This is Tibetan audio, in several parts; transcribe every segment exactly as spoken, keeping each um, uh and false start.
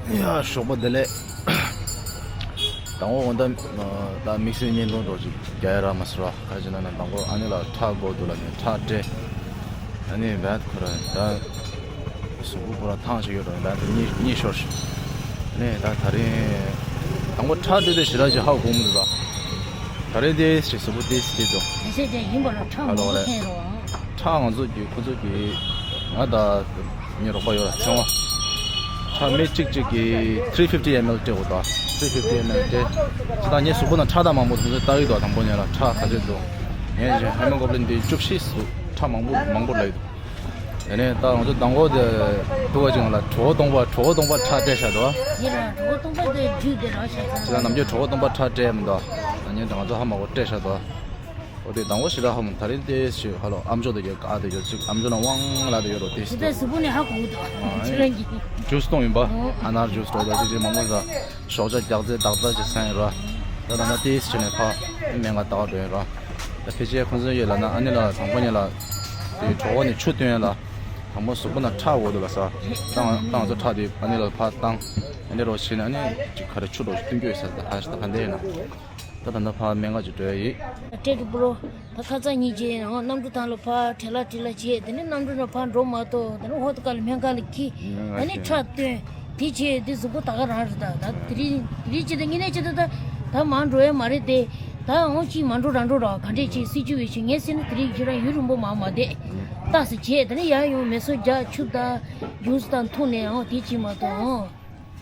ཡ་ཞོགས་པ་བདེ་ལེགས། དང་པོ་འོ་ད་ད་དམིགས་བསལ་བརྙན་ཐུང་འདྲ་ཅིག་རྒྱག་ཡ་རག་མ་སོང་ར། ག་ཅི་ན་ན་དང་པོ་ཨ་ནི་ལ་ཁྲག་དགོས་འདུག་ལ་ནས་ཁྲག་སྤྲད། ཨ་ནི་བད་ཁོ་ར་ད་གཟུགས་པོ་ཁོ་ར་ཐང་ཆད་ཡོད་ར། བད་གཉིད་གཉིད་ཤོར་ཤག་ཨ་ནི་ད་ད་རིང་དང་པོ་ཁྲག་སྤྲད་དུས་ཞེ་དྲག་ཅིག་ཧ་གོ་མི་འདུག་ད། ད་རིང་དེ་ཞིག་གཟུགས་པོ་དེ་སི་དེ་འདུག་དེ་ཚོ་དེ་ཡིན་པ་ལ་ཁྲག་མང་པོ་ལོག་རེད། འཐེན་རོགས། ཁྲག་ང་ཚོ་གི་ཁོ་ཚོ་གི་ང་ད་ངའི་རོགས་པ་ཡོད་ལ་ཚེ་དབང་། ཁྲག་མི་གཅིག་གཅིག་གིས་three fifty ml སྤྲད་དགོས་དོ། three fifty ml སྤྲད། ཅི་ད་ངའི་གཟུགས་པོ་ནང་ཁྲག་དང་མང་པོ་དེ་ཚོ་ལྟ་གི་འདུག་དང་པོ་ཉལ་ལ་ཁྲག་ག་ཚོད་འདུག་ངའི་ཧེ་མོ་གོ་བི་ལིན་དེ་བཅུ་བཞི་ཟུག་ཁྲག་མང་པོ་མང་པོ་ལ་ཡོད་འདུག་ཡ་ནས་ད་ང་ཚོ་དང་པོ་དེ་ཐུག་པ་ཅིག་ང་ལ་གྲོད་ཁོག་སྟོང་པ་གྲོད་ཁོག་སྟོང་པ་ཁྲག་སྤྲད་བཞག་འདུག་དེ་ལ་གྲོད་ཁོག་སྟོང་པ་དེ་རྒྱུས་དེ་རག་བཞག་ཅི་ད་ནམ་རྒྱུན་གྲོད་ཁོག་སྟོང་པ་ཁྲག་སྤྲད་མི་འདུག་ད་ཉིན་ང་ཚོ་ཧ་མ་གོ་སྤྲད་བཞག་འདུག་འོ་དེ་དང་པོ་ཞེ་དྲག་ཧ་མ་ད་རིང་དེ་ཞིག་ཧ་ལོ་ཨམ་ཅོག་དེ་ག་ཨ་དེ་ཡོད་ཅིག་ཨམ་ཅོག་ན་ཝང་ལ་དེ་ཡོད་རོ་དེ་ཞིག་དེ་གཟུགས་པོ་ནས་ཧ་གོ་གི་འདུག་ཁྱེད་རང་གིས། ཇུས་བཏུང་ཡིན་པ། ཨོ། ཨ་ནར་ཇུས་འགྲོ་ད་ཅི་ཅི་མང་པོ་ཟ། ཞོགས་ཇ་རྒྱག་ཚེ་དག་ཚ་ཅི་སང་ཡིན་ར། ད་ད་ན་དེ་ཞིག་ནས་ཕ་སྨན་ཁང་ལྟ་བ་འགྲོ་ཡིན་ར། ད་ཕལ་ཆེར་ཁོང་ཚོ་ཡོད་ལ་ན་ཨ་ནི་ལ་དང་པོ་ཉལ་ལ། དེ་གྲོད་ཁོག་ནས་ཆུ་བཏོན་ཡ་ལ། དང་པོ་གཟུགས་པོ་ན་ཁྲག་འོ་དུ་ལ་ས། ད་ང་ད་ང་ཚོ་ཁྲག་དེ་ཨ་ནི་ལ་ཕ་བཏང་། ཨ་ནི་རོ་ཕྱིན་ཨ་ནི་ཅིག་ག་རེ་ཆུ་རོ་ཞིག་བཏུང་རྒྱུ་ཡོད་ས་ད་ཧ་ཤ་ད་ག་འདྲ་ཡིན་ན། ད་ད་ད་ཕ་སྨན་ཁང་ཅིག་འགྲོ་ཡ་ཡིན། སྤྲད་དུ་པོ་རོ། ད་ཁ་ཚ་གཉིས་བྱས་ཡང་གནམ་གྲུ་ཐང་ལ་ཕར་བྲེལ་ལ་བྲེལ་ལ་བྱས་དེ་ནས་གནམ་གྲུ་ནང་ཕར་འགྲོ་མ་ཐུབ་དེ་ནས་ཧོ་ཏ་ཀ་ལ་སྨན་ཁང་ལ་འཁྱེར་དེ་ནས་ཁྲག་བཏོན་དེ་བྱས་དེ་གཟུགས་པོ་ད་ག་རང་རེད། ད་ད་དེ་རིང་དེ་རིང་བྱས་ད་ངེད་ནས་བྱས་ད་ད་ད་མར་འགྲོ་ཡ་མ་རེད་དེ། ད་འོང་ཅིག་མ་འགྲོ་རང་འགྲོ་ར་ག་འདྲས་བྱས་སྲིད་ཅུ་བས་བྱས་ངས་ཟེར་ན་དེ་རིང་ཁྱེད་རང་ཡུན་རིང་པོ་མར་མ་བསྡད་ལྟ་ཟེར་བྱས་དེ་ནས་ཡར་ཡོང་མེ་སོ་རྒྱག་ཆུ་དང་ཇུས་དང་འཐུང་ནས་འོང་དེ་བྱས་མ་གཏོགས་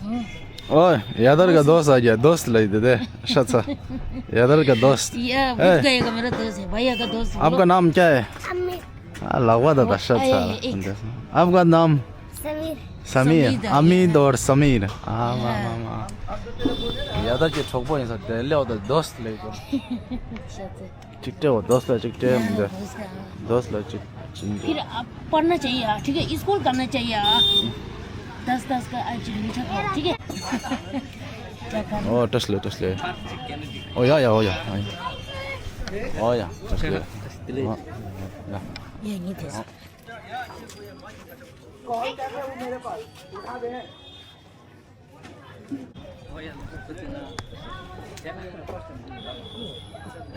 འོང་། ओए, यादर का दोस्त आ गया, दोस्त लाई दे दे, अच्छा, अच्छा। यादर का दोस्त। या, ए। भूत गए का मेरा दोस्त है, भैया का दोस्त है। आपका नाम क्या है? अमित। हाँ, लगवा था, अच्छा, अच्छा। ए, एक। आपका नाम? समीर। समीर, समीर, अमित और समीर। हाँ, हाँ, हाँ, हाँ। यादर के ठोक पो नहीं सकते, ले होता दोस्त ले तो। अच्छा, अच्छा। चिट्टे हो, दोस्त ला चिट्टे, हाँ, मुझे। दोस्त का। दोस्त ला चिट-, चिंदे। फिर आप पढ़ना चाहिए, ठीक है? स्कूल करना चाहिए। दस दस का आज मीठा खाओ, ठीक है? क्या खाना? ओ, टस ले, टस ले। ओ, या, या, ओ, या, या। ओ, या, टस ले। हाँ, या। ये नहीं थे। हाँ।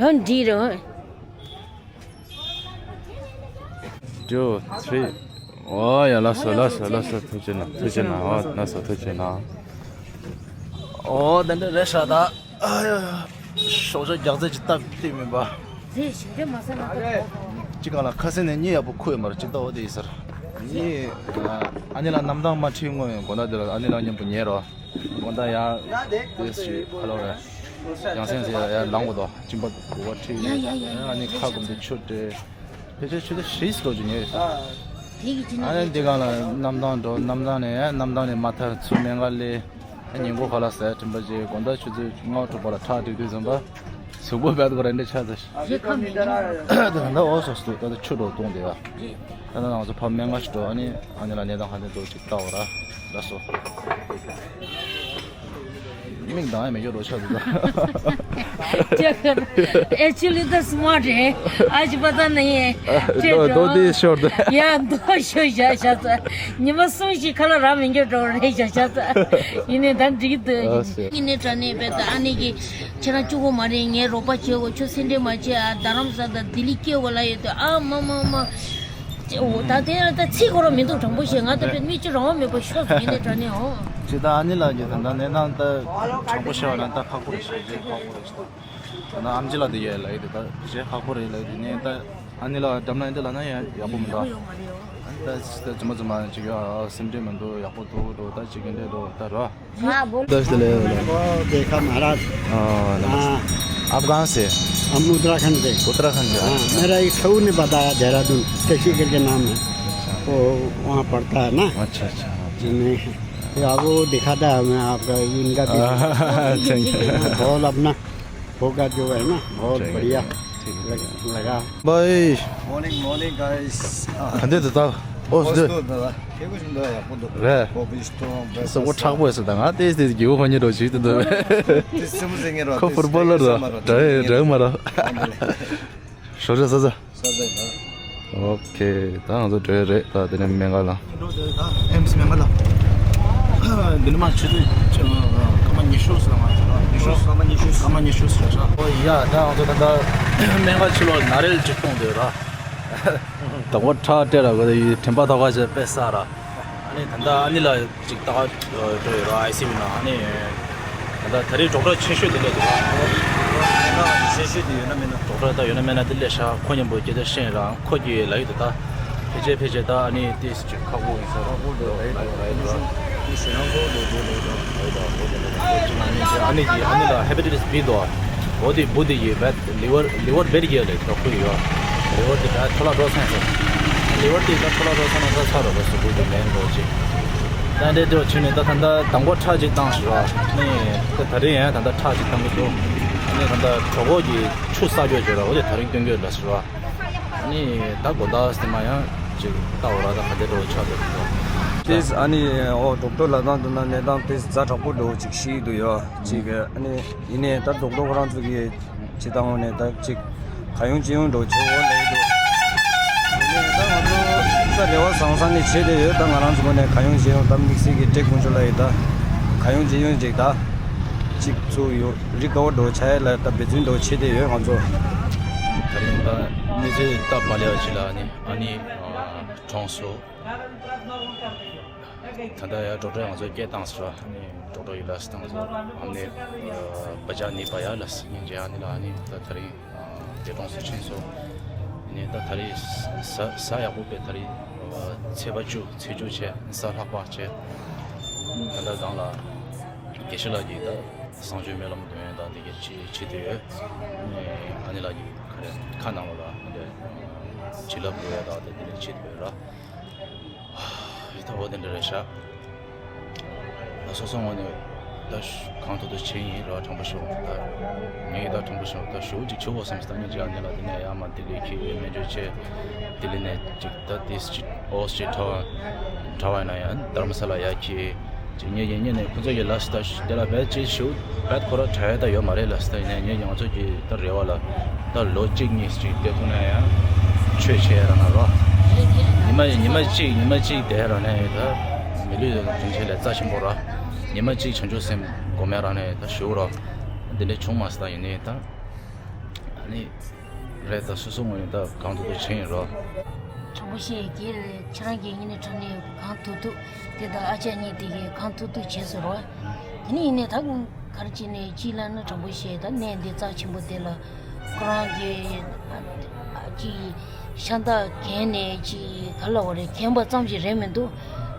ཧོན་འདྲི་རོ། Two, three. ཨོ་ཡ་ལགས་སོ་ལགས་སོ་ལགས་སོ། ཐུགས་རྗེ་གནང་ཐུགས་རྗེ་གནང་། ཨོ་ལགས་སོ་ཐུགས་རྗེ་གནང་། ཨོ་དེ་འདྲ་རེད་ཤག་ད། ཨ་ཡ། ཞོགས་ཇ་རྒྱག་རྩལ་ཅིག་སྟབས་བདེ་མིན་པ། རེད་ཞིག་རེད་མ་ཟེར་ན་ད་ཁོ། ཅི་གང་ལ་ཁ་སེང་ནས་གཉིད་ཡག་པོ་ཁུག་ཡོད་མ་རེད། ཅི་ལྟ་བ་དེ་ཡིན་ཟེར། གཉིད། ཨ་ནི་ལ་གནམ་ཐང་མ་ཁྲིད་སྔོན་དགོང་དག་དེ་ལ་ཨ་ནི་ལ་མཉམ་པོ་ཉལ་རོགས། དགོང་དག་ཡང་དེ་ཞིག་ཁ་ལོ་རེད། ཡང་སེང་ཟེར་ཡ་ཡ་ལངས་པ་དོ་གཅིན་པ་དགུ་པ་ཁྲིད། ཡ་ཡ་ཡ་ཡ། ཨ་ནི་ཁ་སྐོམ་དེ་ཆུ་སྤྲད། ཕལ་ཆེར་ཆུ་ཚོད་བཞི་ཙམ་ཅིག་ཉལ་ཡོད་ས། དེ་གི་ཅི་ནས་ཨ་ནི་འདི་གང་ལ་གནམ་ཐང་འགྲོ། གནམ་ཐང་ནས་གནམ་ཐང་ནས་མ་ཐར་ཚུར་སྨན་ཁང་སླེབས། ཉིན་གུང་ཁ་ལག་ཟས་དྲན་པ་བྱས། དགོང་དག་ཆུ་ཚོད་ལྔ་དྲུག་པ་ལ་ཁྲག་སྤྲད་དུས་ཙམ་པ། གཟུགས་པོ་བད་ཀོ་རེ་འདྲ་ཆགས་ཚར། ད་ད་འོ་སོ་སོ་ད་ད་ཆུ་འགྲོ་གཏོང་དེ་བ། ད་ད་ང་ཚོ་ཕ་སྨན་ཁང་ཞིག་འགྲོ། ཨ་ནི་ཨ་ནི་ལ་གནས་སྟངས་ག་འདྲ་འདུག་ཅིག་ལྟ་འོ་ར། ལགས་སོ། མིག་གདངས་ཡ་མེད་རྒྱུ་རོ་ཆགས་འདུག་ད། Actually, the smart है। आज पता नहीं है। दो, दो तीन शॉट। ཡ་མདོ་ཤོད་བཞག་བཞག་ཚ། ཉི་མ་གསུམ་ཞིག་ཁ་ལ་རག་མི་འགྱུར་འགྲོ་རེད་བཞག་བཞག་ཚ། ཡིན་ནའི་ད་འགྲིག་འདུག་ཨ་སེ། ཡིན་ནའི་དྲ་ནས་བས་ད་ཨ་ནེ་གི་ཁྱེད་རང་གཅིག་པོ་མ་རེད། ངའི་རོགས་པ་བྱེད་དགོས། ཁྱོད་སེམས་ཁྲལ་མ་བྱེད་ཨ། རྡ་རམ་ས་ད་ལྡི་ལི་སྐྱེལ་དགོས་ལ་ཡོད་དུས་ཨ་མ་མ་མ། ཅེ་འོ་ད་དེ་ལ་ད་ཚིག་ཁོ་རང་མི་འདུག་དྲང་པོ་བཤད་ང་ད་བས་མི་གཅིག་རང་དབང་མེད་པ་ཤོག་ཟེར་ཡིན་ནའི་དྲ་ནས་འོ། ཅི་ད་ཨ་ནེ་ལགས་ཀྱི་ད་ད་ནས་ན་ད་དྲང་པོ་བཤད་པ་ན་ད་ཁག་པོ་རེད་ཤག་ཁག་པོ་རེད་ཤག་ད་ནང་ཨམ་ཆི་ལགས་དེ་ཡོད་ལབ་ཡོད་དེ་ད་གཞན་ཁག་པོ་རེད་ལབ་ཡོད་དེ་ནས་ད་ཨ་ནེ་ལགས་འགྲམ་ན་ཡོད་དེ་ལབ་ན་ཡང་ཡག་པོ་མི་འདུག་ཨ་ནི་ད་ད་རྫུན་མ་རྫུན་མ་ཅིག་ཡོད་ཨ། སེམས་ཁྲལ་མི་འདུག་ཡག་པོ་འདུག་འགྲོ་ད་ཅིག་གི་འདྲེ་འགྲོ་ད་རོ། हाँ, बोल। दस ले लो। वो देखा महाराज। हाँ, नमस्ते। हाँ। आप कहाँ से? हम उत्तराखंड से। उत्तराखंड से? हाँ, मेरा एक सऊ ने बताया, देहरादून, शशि करके नाम है। वो वहाँ पढ़ता है ना। अच्छा, अच्छा, अच्छा। नहीं, तो अब वो दिखाता है हमें आपका, इनका भी। हाँ, thank you। हाँ, बहुत अपना होगा जो है ना, बहुत बढ़िया लग-, लगा। Bye। Morning, morning, guys। ཨ་འདི་འདི་ད། ཨོ་འདི། ཁོ་སྟོད་ད་ལ། ཁེ་གོ་ཞིག་འདུག་ཡག་པོ་འདུག་རེད། ཁོ་བི་སྟོང་བེ་སོ་ཁོ་མཁྲེགས་པོ་ཡོད་ས་ད། ང་ཏེས་ཏེས་གི་འོ་ཧོ་ཉི་རོ་ཞིག་ཏུ་འདུག་བས། ཏེས་སེ་མོ་ཟེ་ངེ་རོ། ཁོ་ཕུཊ་བོ་ལར་རོ། འདྲ་འདྲ་མ་རོ། ཞོ་ཞོ་ས་ས། ས་ས་ཡིན་ད། ཨོ་ཁེ། ད་ང་ཚོ་འགྲོ་ཡ་རེད། ད་དེ་ནས་སྨན་ཁང་ལ། འགྲོ་འགྲོ་ད་ཨེམ་སི་སྨན་ཁང་ལ། འདི་ནི་མ་ཆུ་ཚོད་སྐར་མ་ཉི་ཤུ་ཟེར་མ་ཟེར་ར། ཉི་ཤུ། སྐར་མ་ཉི་ཤུ། སྐར་མ་ཉི་ཤུ་ཟེར་ར། ཨོ་ཡ། ད་ང་ཚོ་ད་ལྟ་སྨན་ཁང་ཕྱི་ལོགས་ན་རེལ་ཅིག་གཏོང་འདོད་ར། དང་པོ་ཁྲག་སྤྲད་ར་གོ། དེ་དྲན་པ་ཐོག་ཁ་ཞིག་དཔེ་བསགས་ར། ཨ་ནི་ད་ལྟ་ཨ་ནི་ལ་ཅིག་ལྟ་ག་འགྲོ་ཡོད་ར། ཨའི་སི་ཡུ་ནང་། ཨ་ནི་ད་ལྟ་ད་རེས་ཌོག་ཊར་ཆེ་ཤོས་དེ་སླེབས་འདུག་ར། ཌོག་ཊར་ཆེ་ཤོས་དེ་ཡོད་ན་མེད་ན། ཌོག་ཊར་ད་ཡོད་ན་མེད་ན་དེ་སླེབས་ཤག་ཁོ་མཉམ་པོ་སྐད་ཆ་བཤད་ར། ཁོ་གི་ལབ་ཡོད་དོ། ད་ཕལ་ཆེར་ཕལ་ཆེར་ད་ཨ་ནི་ཏིས་ཅིག་ཁག་པོ་ཡིན་ས་ར། ཁག་པོ་འདུག་ལབ་ཡོད་ར། ལབ་ཡོད་ར། ཏིས་ཞེ་སྣང་ཚོར་འདུག་འདུག་ལབ་ཡོད་ར། ལབ་ཡོད་ར། ལབ་ཡོད་ར། ཁོ་ཅིག་ཨ་ནི་ཅིག་ཨ་ནི་གི་ཨ་ནི་ལ་ཧེ་པ་ཊའི་ཊིས་བྷི་འདུག་འོ་དེ་འབུ་དེ་ཡོད་པས། ལི་ཝར་ལི་ཝར་བེད་ཀྱི་ལས་དོ་ཁོ་ཡོད། ལི་ཝར་དེ་ད་འཕྲོ་བརླག་འགྲོ་ཚར་སོང་། ལི་ཝར་དེ་ད་འཕྲོ་བརླག་འགྲོ་ཚར་ན་ད་ཚར་རོ། ད་གཟུགས་པོ་དེ་མེད་འགྲོ་ཅིག་ད་འདྲེ་དེ་བྱུང་ནས་ད་ད་ལྟ་དང་པོ་ཁྲག་ཅིག་བཏང་ཞུ་ར། ནི་ད་ད་རེས་ཡང་ད་ལྟ་ཁྲག་ཅིག་བཏང་གི་འདུག་ཨ་ནི་ད་ལྟ་གྲོད་ཁོག་གི་ཆུ་བསགས་ཡོད་ཅེས་ར། འོ་དེ་ད་རིང་སྟོན་གྱི་ཡོད་ལ་ཞུ་ར། ཨ་ནི་ད་དགོང་དག་སྟེ་མ་ཡང་ཅིག་ལྟ་འོ་ར། ད་ག་འདྲ་འགྲོ་ཆགས་འདུག་ཏིས་ཨ་ནི་འོ་ཌོག་ཊར་ལབ་སྟངས་དེ་ན་གནས་སྟངས་ཏིས་ཛ་དྲག་པོ་འགྲོ་ཅིག་ཤེས་འདུག་ཡོད་ཅིག་ཨ་ནི་ཡིན་ནའི་ད་ཌོག་ཊར་ཁོ་རང་ཚོ་གིས་ཇི་ལྟར་འོང་ནས་ད་ཅིག་ག་ཡོང་ཅི་ཡོང་འགྲོ་བྱེད་འོ་ལབ་ཀྱི་འདུག་ཡིན་ནའི་ད་ང་ཚོ་ད་རེ་བ་བཟང་ས་ནས་བྱེད་བསྡད་ཡོད། ད་ང་རང་ཚོ་ངོས་ནས་ག་ཡོང་ཅི་ཡོང་ད་དམིགས་བསལ་གྱི་ཏྲེ་དཀོན་མཆོག་ལབ་ཡོད། ད་ག་ཡོང་ཅི་ཡོང་ཅིག་ད་ཅིག་ཚུར་ཡོང་རི་ཀ་བར་འགྲོ་བྱ་ཡ་ལ་ད་འབད་བརྩོན་འགྲོ་བྱེད་བསྡད་ཡོད་ང་ཚོ། ད་རིང་ད་གནས་ཚུལ་སྟབས་མ་ལེགས་པ་ཞིག་ལ་ཨ་ནི་ཨ་ནི་གྲོངས་སོང་། ད་ལྟ་ཡང་ཌོག་ཊར་ང་ཚོ་སྐད་བཏང་ཟེར་བ། ཨ་ནི་ཌོག་ཊར་ཡིན་ལ་སི་བཏང་ཟེར་བ། ཨ་ནི་བ་ཇ་ནི་བ་ཡ་ལ་སི་ཡིན་ཅེ། ཨ་ནི་ལ་ཨ་ནི་ད་ད་རིང་འདས་གྲོངས་སུ་ཕྱིན་སོང་། ཨ་ནི་ད་ད་རིང་ས་ས་ཡག་པོ་པས། ད་རིང་ཚེས་པ་བཅུ་ཚེས་བཅུ་བྱས། ས་ལྷག་པ་བྱས། ད་ལྟ་སྒང་ལ་དགེ་བཤེས་ལགས་ཀྱིས་ད་གསང་སྤྱོད་སྨོན་ལམ་འདོན་ཡོད། ད་དེ་གའི་ཅི་བྱེད་དུ་ཡོད། ཨ་ནི་ལགས་ཀྱིས་ག་རེ་ཁ་ནང་ལོགས་ལ་འདི་བྱིན་རླབས་དགོས་ཡ་ད་དེ་འདི་ལས་བྱེད་དུ་ཡོད་ར། ད་འོ་དེ་འདྲ་རེད་ཤག་ད་སོ་སོ་ངོས་ནས་ད་གང་ཐུབ་ཐུབ་བྱེད་ཡིན་ར། དྲང་པོ་ཞུ། ད་ངས་ད་དྲང་པོ་ཞུ། ད་ཞུ་གཅིག་ཞུ་འོ་བསམ་སྟངས་ནི་ཅི་ཡང་ནི་ལ། དེ་ནས་ཡར་མར་ལྡི་ལི་ཁྱེར་སྨན་བཅོས་བྱས། ལྡི་ལི་ནས་ཅིག་ད་ཏིས་ཅིག་ཨོ་སི་ཅིག་དྲ་བ་དྲ་བ་ཡིན་ན་ཡང་དྷར་མ་ས་ལ་ཡར་ཁྱེར། ཅིག་ངས་ཡིན་ངས་ནས་ཁོ་ཚོ་ཡི་ལ་སི་ད་དེ་ལ་བེད་ཅིག་ཞུ་བེད་ཁོ་ར་དྲ་ཡ་ད་ཡོད་མ་རེད་ལ་སི། ད་ཡིན་ནས་ངས་ང་ཚོ་གི་ད་རེ་བ་ལ་ད་ལོ་གཅིག་གཉིས་ཅིག་བསྡད་ཐུབ་ན་ཡང་ཆོས་བྱེད་ཡ་ར་ན་རོ། ཉི་མ་ཉི་མ་གཅིག་ཉི་མ་གཅིག་བསྡད་ར་ན་ཡང་ད་མི་ལུས་རིན་ཆེན་ལས་རྩ་ཆེན་པོ་ར། ཉི་མ་གཅིག་བྱང་ཆུབ་སེམས་སྒོམ་ཡ་ར་ན་ཡང་ད་ཞུ་རོ། འདི་འདྲ་བྱུང་མ་སོང་། ད་ཡིན་ནའི་ད་ཨ་ནི་རེད། ད་སོ་སོ་ངོས་ནས་ད་གང་ཐུབ་ཐུབ་བྱེད་ཡིན་རོ། དྲང་པོ་བཤད་ཀྱི་རེད། ཁྱེད་རང་གིས་ཡིན་ནའི་དྲང་གནས་གང་ཐུབ་ཐུབ་དེ་དང་ཨ་ཅག་གཉིས་དེ་གས་གང་ཐུབ་ཐུབ་བྱས་ཟེར་རོ། དེ་ནས་ཡིན་ནའི་ད་ག་རེ་བྱས་ནས་གཅིག་ལ་ནི་དྲང་པོ་བཤད། ད་གནས་འདི་རྩ་ཆེན་པོ་དེ་ལ་ཁོ་རང་གིས་ཅིག་ཤ་སྟག་གྱོན་ནས་ཅིག་ག་ལ་བ་རེད། གྱོན་པ་ཙམ་ཞིག་རེད་མི་འདུག་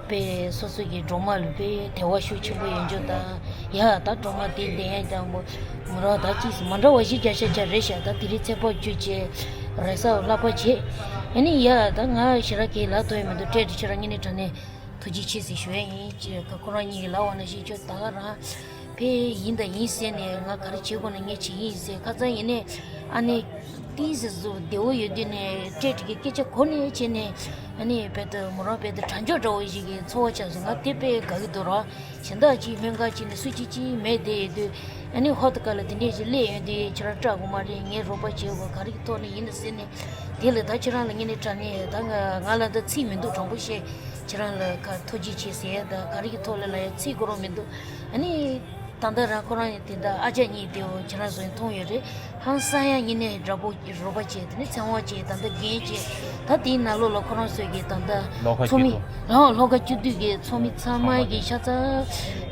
དཔེ་སོ་སོ་གི་སྒྲོལ་མ་ལ་དཔེ་དད་པ་ཤུགས་ཆེན་པོ་ཡོད་འཇོག་དང་། ཡ་ད་སྒྲོལ་མ་དེ་བསྟན་ཡ་ཀྱང་མོ་མོ་རང་ད་ཅིག་མ་འདྲ་བ་ཞིག་རྒྱ་ཤ་རྒྱ་རེད་ཤག་ད་དེ་རིང་ཚེ་དཔག་བཅུ་བྱས་རེས་གཟའ་ལྷག་པ་བྱས། ཨ་ནི་ཡ་ད་ང་ཞེ་དྲག་གི་ལབ་ཐུབ་ཡ་མི་འདུག་སྤྲད་དེ་ཁྱེད་རང་ངེད་ནས་དྲང་ནས་ཐུགས་རྗེ་ཆེ་ཟེར་ཞུ་ཡ་ཡིན། ཅེས་ཁོ་རང་གཉིས་ཀྱི་ལབ་པ་ནང་བཞིན་ཁྱོད་ད་ག་རང་ཕེ་ཡིན་དང་ཡིན་ཟེར་ནས་ང་ག་རེ་བྱེད་དགོས་ན་ངས་བྱེད་ཡིན་ཟེར། ཁ་སང་ཡིན་ནས་ཨ་ནི་ཏིས་ཟེར་བདེ་བོ་ཡོད་དུས་ནས་སྤྲད་དེ་གི་སྐད་ཆ་གོ་ནས་བྱས་ནས་ཨ་ནི་བེད་དུ་མོ་རང་བེད་དུ་དྲ་འཇོག་འདྲ་བོ་ཞིག་གི་ཚོར་བ་ཆགས་སོང་། ང་དེ་དཔེ་དགའ་གི་འདུག་ར། གཞན་དག་ཅིག་སྨན་ཁང་ཅིག་ནས་སུ་གཅིག་ཅིག་མེད་བསྡད་ཡོད་དུས་ཨ་ནི་ཧོ་ཏི་ཀ་ལ་དེ་འདྲས་ཞིག་སླེབས་ཡོང་དུས་ཁྱེད་རང་སྐྲག་དགོས་མ་རེད། ངས་རོགས་པ་བྱེད་དགོས། ག་རེ་གི་ཐོག་ནས་ཡིན་ན་ཟེར་ནས་དེ་ལ་ད་ཁྱེད་རང་ལ་ངས་ནས་དྲ་ནས་ད་ང་ང་ལ་ད་ཚིག་མི་འདུག་དྲང་པོ་བཤད། ཁྱེད་རང་ལ་ཁ་ཐུགས་རྗེ་ཆེ་ཟེར་ཡ་ད་ག་རེ་གི་ཐོག་ལ་ལ་ཡ་ཚིག་གོ་རོགས་མི་འདུག་ཨ་ནི་ད་ལྟ་རང་ཁོ་རང་ཡང་དེ་འདྲ་ཨ་ཅག་གཉིས་དེའོ་ཁྱེད་རང་ཚོ་ཡང་མཐོང་ཡོད་རེད། ཧང་སང་ཡ་ཡིན་ནས་འདྲ་པོ་རོགས་པ་བྱས་དེ་ནས་ཚེ་དབང་བྱས་ད་ལྟ་རྒན་བྱས་ད་དེའི་ནང་ལོགས་ལ་ཁོ་རང་ཚོས་ཀྱི་ད་ལྟ་ལྷོ་ཁ་ཚོགས་མི་སྐྱིད་སྡུག་ལྷོ་ལྷོ་ཁ་སྐྱིད་སྡུག་གི་ཚོགས་མི་ཚང་མ་གི་ཤ་ཚ་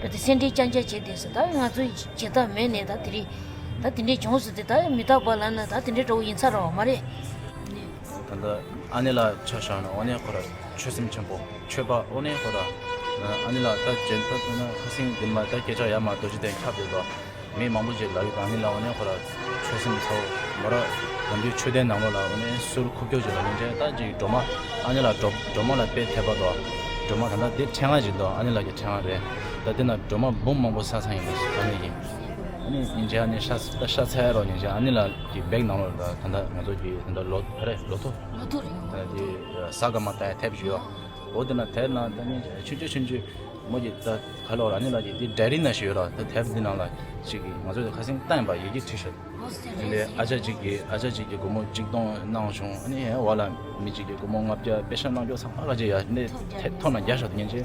བེད་དེ་སེམས་ཁྲལ་རྐྱང་རྐྱང་བྱས་བསྡད་སོང་། ད་ང་ཚོ་བྱེད་ཐབས་མེད་ནས་ད་དེ་རིང་ད་དེ་འདྲས་བྱུང་སོང་། དེ་ད་མི་རྟག་པ་ལབ་ན་ད་དེ་འདྲས་འདྲ་བོ་ཡིན་ཚར་བ་མ་རེད། ད་ལྟ་ཨ་ནེ་ལ་ཆ་བཞག་ན་ཨ་ནེ་ཁོ་ར་ཆོས་སེམས་ཆེན་པོ་ཆོས་པ་ཨ་ནེ་ཁོ་ར་ཨ་ནེ་ལ་ད་ཇན་ད་ད་ན་ཁ་སིང་འདི་མ་ད་སྐད་ཆ་ཡ་མ་རྡོ་རྗེ་གདན་ཁྱབ་བསྡད་དོ། མི་མང་པོ་ཅིག་ལབ་ཡོད་པ་ཨ་ནེ་ལ་ཨ་ནེ་ཁོ་ར་ཆོས་སེམས་ཚ་བོ་མོ་ར་དམ་པའི་ཆོས་སྡེ་ནང་ལོགས་ལ་ཨ་ནེ་ཟུར་ཁུག་ཀྱོག་ཅིག་ལ་ལུང་ཅན་ད་ཅིག་སྒྲོལ་མ་ཨ་ནེ་ལ་སྒྲོལ་སྒྲོལ་མ་ལ་དཔེ་དད་པ་དོ། སྒྲོལ་མ་ད་ལྟ་དེ་ཕྲེང་བ་ཅིག་དོ། ཨ་ནེ་ལ་གི་ཕྲེང་བ་རེད། ད་དེ་ན་སྒྲོལ་མ་འབུམ་མང་པོ་ས་ཚང་ཡིན་ལ་ཨ་ནེ་ཡིན། ཨ་ནེ་ཉིན་ཅན་ཨ་ནེ་ཤ་ཤ་ཚ་ཡ་རོ་ཉིན་ཅན་ཨ་ནེ་ལ་གི་བེག་ནང་ལོགས་ལ་ད་ད་ལྟ་ང་ཚོ་གི་ད་ལྟ་ལོ་ཨ་རེ་ལོ་ཐོ། ལོ་ཐོ་རེད། ད་དེ་ས་ག་མ་ད་ཡ་དེབ་ཞིག་ཡོད། འོ་དེ་ན་དེབ་ནང་ད་ནི་ཆུང་ཆུང་ཆུང་ཆུང་མོ་གི་ད་ག་ལོ་ར་ནི་ལ་གི་དེ་ཌའི་རི་ནང་ཞིག་ཡོད་ར། ད་དེབ་འདི་ནང་ལ་ཅིག་གི་ང་ཚོ་ཁ་སེང་བཏང་པ་ཡི་གེ་བྲིས་ཤག་དེ་ལས་ཨ་ཅག་ཅིག་གི་ཨ་ཅག་ཅིག་གི་སྒོར་མོ་གཅིག་སྟོང་གནང་བྱུང་། ཨ་ནི་ཧེ་བ་ལ་མི་གཅིག་གི་སྒོར་མོ་ལྔ་བརྒྱ་པེ་ཤ་གནང་རྒྱུ་ཚང་མ་ལ་ཅིག་ཡ་ནི་ཐེ་ཐོ་ན་རྒྱ་ཤག་ཏུ་ཉན་ཅེ།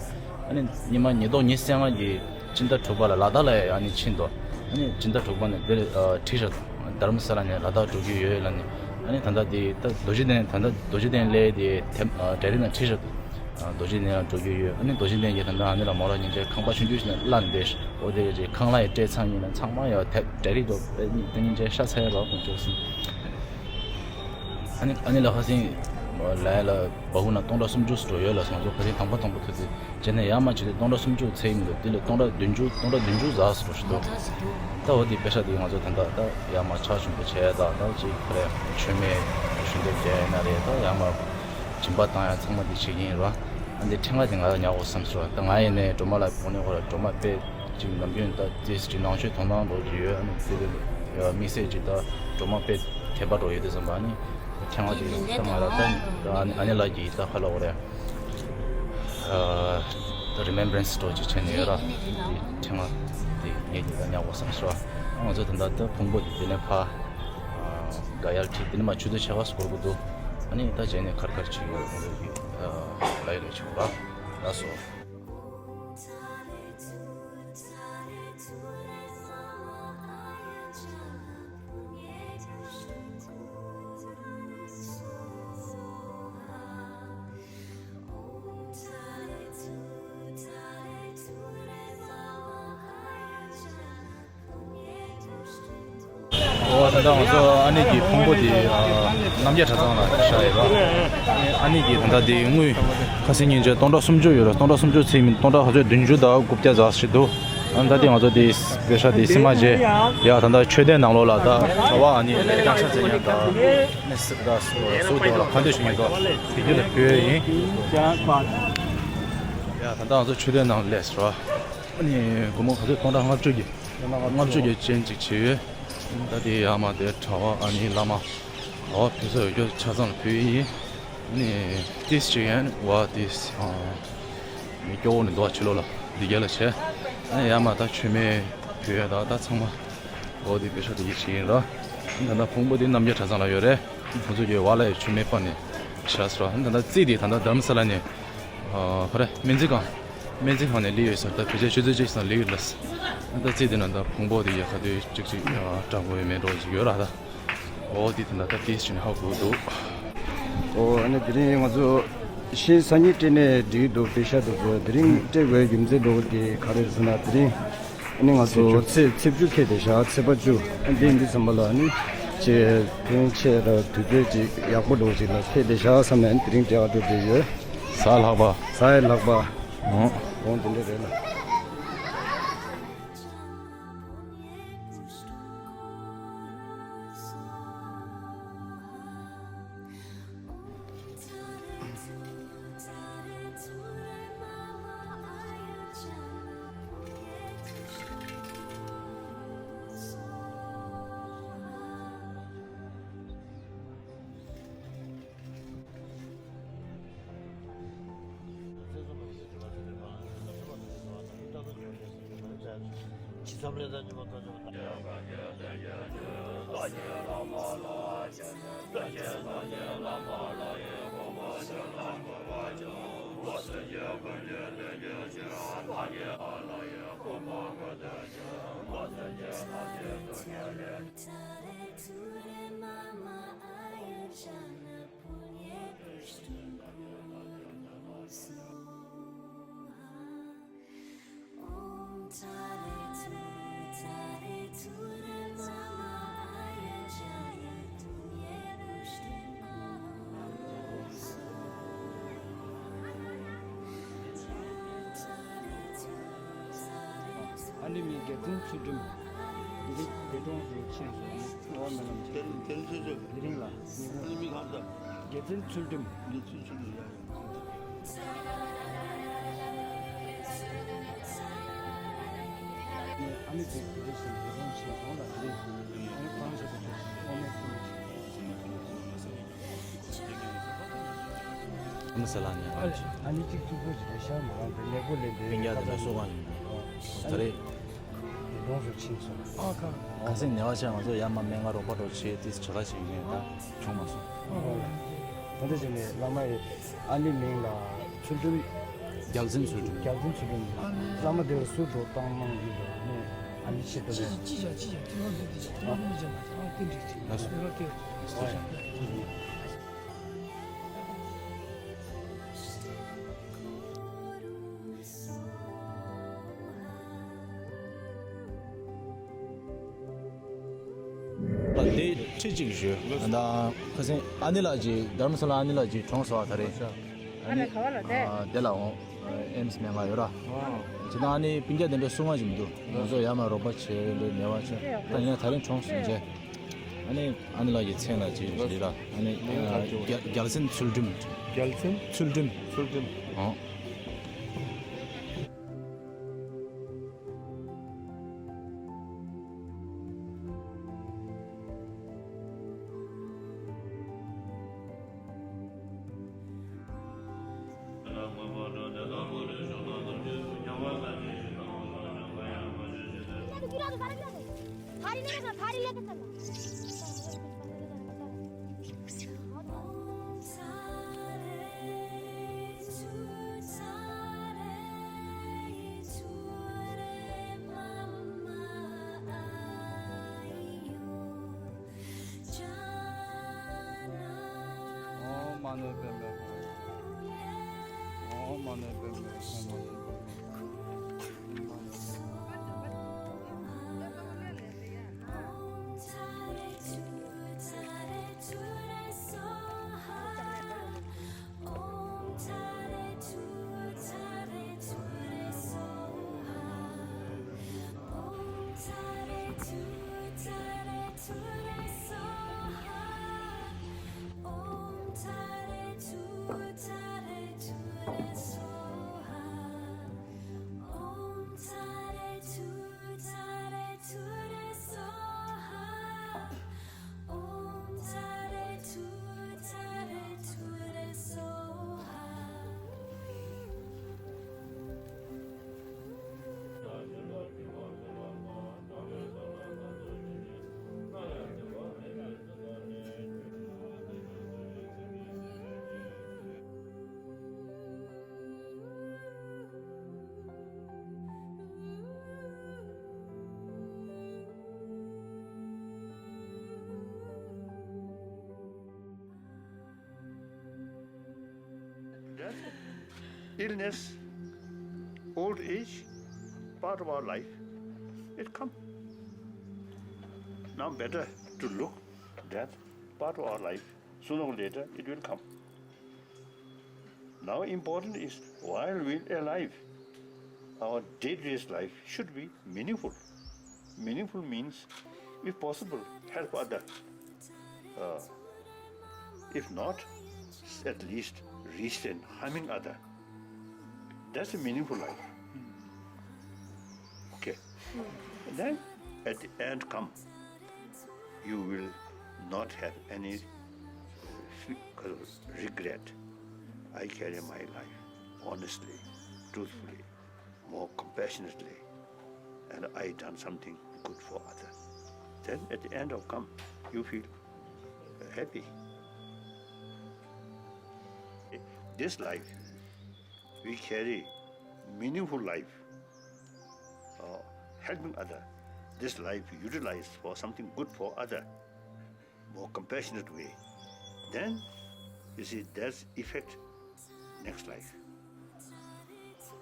ཨ་ནི་ཉི་མ་ཉི་ལྡོག་ཉི་ཤུ་རྩ་ལྔ་གི་སྤྱི་ཟླ་དྲུག་པ་ལ་ལ་དྭགས་ལ་ཡང་ཨ་ནི་ཕྱིན་ཏོ། ཨ་ནི་སྤྱི་ཟླ་དྲུག་པ་ནས་འདིར་ཨ་ཁྲིད་ཤག་དྷ་རམ་ས་ལ་ནས་ལ་དྭགས་འགྲོ་རྒྱུ་ཡོད་ལབ་ནས། ཨ་ནི་ད་ལྟ་དེ་ད་རྡོ་རྗེ་གདན། ད་ལྟ་རྡོ་རྗེ་གདན་སླེབས་དེ་དེ་ཨ་གྲ་རི་ནས་ཁྲིད་ཤག་ཨ་རྡོ་རྗེ་གདན་ལ་འགྲོ་རྒྱུ་ཡོད། ཨ་ནི་རྡོ་རྗེ་གདན་གྱི་ད་ལྟ་ཨ་ནི་ལ་མོ་ར་ཉིན་ཅའི་ཁང་པ་ཆུང་ཆུང་ཞིག་ནས་གླ་འདི་འོ་དེ་གི་ཁང་གླ་ཡི་སྤྲད་ཚར་ཉིན་ན་ཚང་མ་ཡང་དེ་གྲ་རི་དུ་ད་ཉིན་ཅའི་ཤ་ཚ་ཡ་རོགས་ཁོང་ཆོག་སིན། ཨ་ནི་ཨ་ནི་ལ་ཁ་སིན་ལ་ཡ་ལ་བ་ཧུ་ན་སྟོང་ཕྲག་སུམ་ཅུ་སུ་འགྲོ་ཡོད་ལ་སོང་ཚོ་ཁ་སིན་དང་པོ་དང་པོ་ཐུག་དེ། རྗེས་ནས་ཡར་མར་བྱས་ཏེ་སྟོང་ཕྲག་སུམ་ཅུ་ཚད་ཡིན་འདུག་དེ་ལས་སྟོང་ཕྲག་བདུན་ཅུ་སྟོང་ཕྲག་བདུན་ཅུ་ཟགས་སུ་འགྲོ་ཞིག་འདུག་ད་འོ་དེ་དཔེ་ཆ་དེ་ང་ཚོ་ད་ལྟ་ད་ཡར་མར་ཕྱག་ཞུ་འདོད་བྱས་ད་ད་ཅིག་ཁ་རེ་མཆོད་མེ་ཞུ་འདོད་བྱས་ཡིན་ན་རེད། ད་ཡར་མར་སྦྱིན་པ་བཏང་ཡ་ཚང་མ་དེ་བྱེད་ཀྱི་ཡིན་རོ། ཨ་འདི་ཕྲེང་བ་དེ་ང་ལ་ཉར་དགོས་བསམ་སོང་། ད་ང་ཡིན་ནའི་སྒྲོལ་མ་ལགས་ཕོ་ནས་ཁོ་ལ་སྒྲོལ་མ་དཔེ་ཅིག་ནམ་རྒྱུན་ད་དེ་ཅིག་ནང་ཆོས་དོ་སྣང་འགྲོ་གི་ཡོད། ཨ་ནི་དེ་དེ་དམིགས་བསལ་ཅིག་ད་སྒྲོལ་མ་དཔེ་དད་པ་འགྲོ་ཡོད་དེ་བསམ་པ། ཨ་ནི་ཕྲེང་བ་དེ་ད་ང་ལ་ད་ཨ་ནི་ཨ་ནི་ལགས་ཀྱིས་ད་ཁ་ལ་འོ་རེད། ཨ་རི་མེམ་བྷ་རེན་སི་འདྲ་ཅིག་བྱས་ནས་ཡོད་ར། དེ་ཕྲེང་བ་དེ་ངས་ཀྱིས་ད་ཉར་དགོས་བསམ་སོང་། ཨ་ང་ཚོ་ད་ལྟ་ད་ཕུང་པོ་དེ་དེ་ནས་ཕ་ག་ཡར་ཁྲིད་དེ་ནས་མ་ཆུ་ཚོད་ཕྱེད་ཀ་སྐོར་གི་འདུག་ཨ་ནི་ད་རྗེས་ནས་ཁར་ཁར་ཅིག་ཡོད་ང་ཚོ་གི་ལ་ཡོད་ལ་ཆུ་ར་ལ་སོ། ཨོ་ད་ལྟ་ང་ཚོ་ཨ་ནེ་གི་ཕུང་པོ་དེ་ཨ་རྣམ་རྒྱལ་གྲྭ་ཚང་ལ་བཞག་ཡོད་ར། ཨ་ནེ་གི་ད་ལྟ་དེ་དངུལ་ཁ་སང་ཉིན་བྱས་སྟོང་ཕྲག་སུམ་ཅུ་ཡོད་ར། སྟོང་ཕྲག་སུམ་ཅུ་ཚིག་མིན་སྟོང་ཕྲག་ཁ་ཚོད་བདུན་ཅུ་དང་དགུ་བརྒྱ་ཙམ་ཞིག་འདུག་ཨ་ད་དེ་ང་ཚོ་དེ་པེ་ཤ་དེ་སིམ་མ་བྱས་ཡ། ད་ལྟ་མཆོད་རྟེན་ནང་ལོགས་ལ་ད་གྲྭ་པ་ཨ་ནེ་ལ་སྐྱབས་ཆ་མཛད་མཁན་དང་ནས་སི་ད་སུ་སུ་དེ་ལ་ག་འདོད་ཞུ་མཁན་དང་དེ་རྒྱུ་ལ་ཕུལ་ཡིན། ཡ་ད་ལྟ་ང་ཚོ་མཆོད་རྟེན་ནང་སླེབས་སོང་ར། ཨ་ནི་སྒོར་མོ་ག་ཚོད་སྟོང་ཕྲག་ལྔ་བཅུ་གི་ལྔ་བཅུ་གི་ཅན་ཅིག་བྱས་ཡོད། ད་དེ་ཡར་མར་དེ་གྲྭ་པ་ཨ་ནི་བླ་མ་གྲྭ་པ་ཕེབས་ས་ཡོད་རྒྱུ་ཆ་ཚང་ལ་ཕུལ་ཡིན། ཨ་ནི་ཏིས་ཅིག་ཡན་བ་ཏིས་མི་སྐྱོ་བོ་ནི་འདུག་ཕྱི་ལོགས་ལ་འདི་རྒྱ་ལ་བྱས། ཨ་ནི་ཡར་མར་ད་མཆོད་མེ་ཕུལ་ཡོད། ད་ད་ཚང་མ་འོ་དེ་པེ་ཤ་དེ་ཡིད་ཆེས་ཡིན་ར། ད་ལྟ་ཕུང་པོ་དེ་རྣམ་རྒྱལ་གྲྭ་ཚང་ལ་ཡོད་རེད། ཁོང་ཚོ་གི་བ་ལ་ཡི་མཆོད་མེ་སྤར་ནས་བཞག་སོང་ར། ད་ལྟ་རྩིས་དེ་ད་ལྟ་དྷ་རམ་ས་ལ་ནས་ཨ་ཧོ་རེ་སྨན་རྩིས་ཁང་། སྨན་རྩིས་ཁང་ནས་སླེབས་ཡོད་ས། ད་བེད་སྤྱོད་ཆུ་ཚོད་གཅིག་ཙམ་སླེབས་ཡོད་ལ། ད་རྩིས་དེ་ན་ད་ཕུང་པོ་དེ་ཡ་ག་དུས་གཅིག་གཅིག་སྐྲག་དགོས་ཡོད་མེད་འགྲོ་ཅིག་ཡོད་ར་ད། འོ་དེ་དེ་འདྲ་ད་ཏིས་ཅིག་ནས་ཧ་གོ་འདུག་ཨོ་ཨ་ནི་དེ་རིང་ང་ཚོ་ཤིང་སང་ཉིན་སྤྲད་ནས་འགྲིག་འདུག་པེ་ཤ་འདུག་ཟེར། དེ་རིང་སྤྲད་དགོས་རྒྱུ་མཚན་འདུག་དེ་ག་རེ་ཟེར་ན་དེ་རིང་ཨ་ནི་ང་ཚོ་ཚེས་ཚེས་བཅུ་ཚེས་བཅུ་ཁེལ་ཏེ་བཞག་ཚེས་པ་བཅུ་ཨ་འདི་འདི་ཚང་མ་ལ་ཨ་ནི་ཅེ་ཕན་ཆད་ལ་དུས་ཚོད་ཅིག་ཡག་པོ་འདུག་ཅིག་ལ་ཁེལ་ཏེ་བཞག་བསམ་ནས་དེ་རིང་སྤྲད་ག་འགྲོ་བསྡད་ཡོད། གཟའ་ལྷག་པ། གཟའ་ཡི་ལྷག་པ། ཨོ་འོང་དེ་འདྲ་རེད་ལ། ཨ་ནི་མི་དགེ་འདུན་ཚུལ་ཁྲིམས། འདི་རིང་འདས་གྲོངས་སུ་ཕྱིན་སོང་། ཨོ་མེ་ལམ་ཆེ། དེ་དེ་ཚོ་ཚོ། འདི་རིང་ལ། ཨ་ནི་མི་གང་ཟག་དགེ་འདུན་ཚུལ་ཁྲིམས། འདི་ཚུལ་ཁྲིམས་ཡ་ཡ། ཨ་ནི་དེ་དེ་བཞིན་འདས་གྲོངས་ཕྱིན་སོང་ལ་དེ་རིང་ཨ་ནི་གང་ཟག་དེ་ཚོ་ཨོ་མེ་ལམ་ཆེ། མི་ཟ་ལ་ཉལ་བ་ཅིག་ཨ་ནི་གཅིག་གཅིག་པོ་ཞིག་རེད་ཤག་མི་རང་དེ་ནད་པོ་ལས་འདས་སྤུན་ཀྱག་དེ་འདྲ་གསོ་ག་ཡིན་ནོ། ད་རེས་ཡོངས་སུ་ཕྱིན་སོང་། ཨ་ཁ། ག་སེ་ཉལ་བ་ཆེ་ང་ཚོ་ཡར་མར་སྨན་ཁང་རོགས་པ་འགྲོ་བྱེད་དེ་བྱ་དགའ་བྱེད་ཡིན་ད་བྱུང་མ་སོང་། ཨ་ཁ། ད་ལྟ་བྱས་ནས་བླ་མ་ཡི་ཨ་ནི་མིང་ལ་ཚུལ་ཁྲིམས། རྒྱལ་མཚན་ཚུལ་ཁྲིམས། རྒྱལ་མཚན་ཚུལ་ཁྲིམས། བླ་མ་དེར་སུ་འགྲོ་བཏང་གནང་གི་རེད་ནས། ཨ་ནི་ཆེད་དུ་ཅི་ཅི་བྱ་ཅི་བྱ་དེ་ལོ་འདི་དེ་བྱ་དེ་ལོ་མི་བྱ་མ་བྱ་ཨ་དེ་འགྲིག་ཅིག་ལ་སོ། དེ་ལོ་དེ་ཨོ་ཡ། དེ་ཁྲིད་ཅིག་ཞུ། ད་ཁ་སང་ཨ་ནེ་ལགས་ཀྱིས་དྷ་རམ་ས་ལ་ཨ་ནེ་ལགས་ཀྱིས་གྲོངས་སོང་བ་ད་རེས། ཨ་ནི་ཨ་ག་བ་ལ་བསྡད། ཨ་དེ་ལ་འོང་། ཨེམ་སི་སྨན་ཁང་ཡོད་ར། ཨ་ཇི་ལྟར་ཨ་ནི་སྤུན་ཀྱག་དེ་འདྲ་སུ་མ་ཞིག་མི་འདུག་ང་ཚོ་ཡར་མར་རོགས་པ་བྱེད་འདྲ་ནས་བ་ཆེ། ད་ཡིན་ན་ད་རིང་གྲོངས་སོང་རྗེས། ཨ་ནི་ཨ་ནེ་ལགས་ཀྱི་མཚན་ལ་ཅིག་རེད་ར། ཨ་ནི་ཨ་རྒྱ་རྒྱལ་མཚན་ཚུལ་ཁྲིམས། རྒྱལ་མཚན་ཚུལ་ཁྲིམས། ཚུལ་ཁྲིམས། ཨོ། थारी लेके चल, थारी लेके चल। ཨོཾ་མ་ཎི་པདྨེ་ཧཱུྃ། ཨོཾ་མ་ཎི་པདྨེ་ཧཱུྃ། Death, illness, old age, part of our life. It comes. Now better to look death, part of our life. Sooner or later, it will come. Now important is while we are alive, our day-to-day life should be meaningful. Meaningful means, if possible, help other. Uh, if not, at least resist and harming other. That's a meaningful life. Okay. Then at the end come, you will not have any regret. I carry my life honestly, truthfully, more compassionately, and I done something good for others. Then at the end of come, you feel happy. This life, we carry meaningful life, uh, helping other. This life utilized for something good for other, more compassionate way. Then, you see, that's effect next life.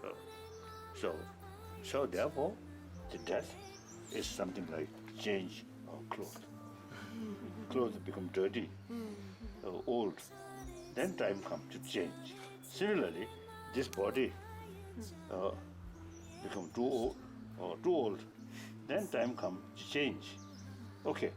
Uh, so, so therefore, the death is something like change of clothes. Clothes become dirty, uh, old. Then time comes to change. Similarly, this body, uh, become too old, uh, too old. Then time comes to change. Okay,